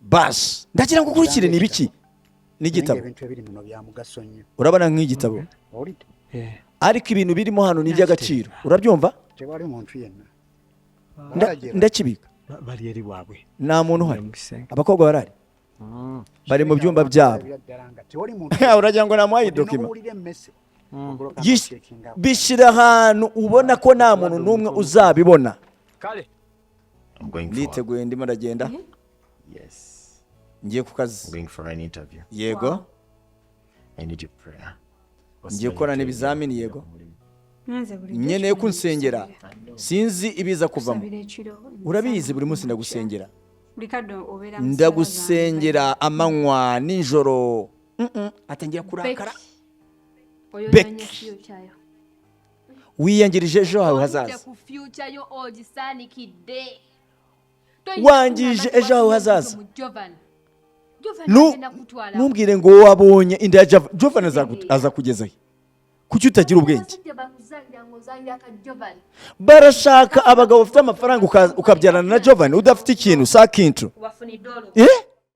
Basi ndagira ngo ukurikire. Ni ibiki? Ni igitabo. Ebintu ebiri muno bya mugaso nnyo. Urabona nk'igitabo, Owulidde? Ariko ibintu birimo hano ni iby'agaciro, urabyumva? Tewali muntu yenna. Ndakibika. Bali eri waabwe. Nta muntu uhari. Mu kisenge. Abakobwa barahari, bari mu byumba byabo. Tewali muntu. Uragira ngo namuhaye document? N'owulira emmese. Bishyira ahantu ubona ko nta muntu n'umwe uzabibona. Kale. I'm going for Niteguye, ndimo ndagenda. Yes. Ngiye ku kazi. I'm going for an interview. Yego. I need your prayer. Ngiye gukora n'ibizamini, yego. Nkeneye ko unsengera, sinzi ibiza kuvamo. Urabizi, buri munsi ndagusengera, ndagusengera amanywa nijoro. Atangira kurakara. Becky. Wiyangirije ejo hawe hazaza. Ku future yo ogisaanikidde. Wangije ejo hawe hazaza. Jovan. Ntumbwire ngo wabonye inda ya Jovan. Jovan azakugezayo. Kuki utagira ubwenge? Barashaka abagabo bafite amafaranga, ukabyarana na Jovan udafite ikintu sa kintu. Wafunidde. Eh?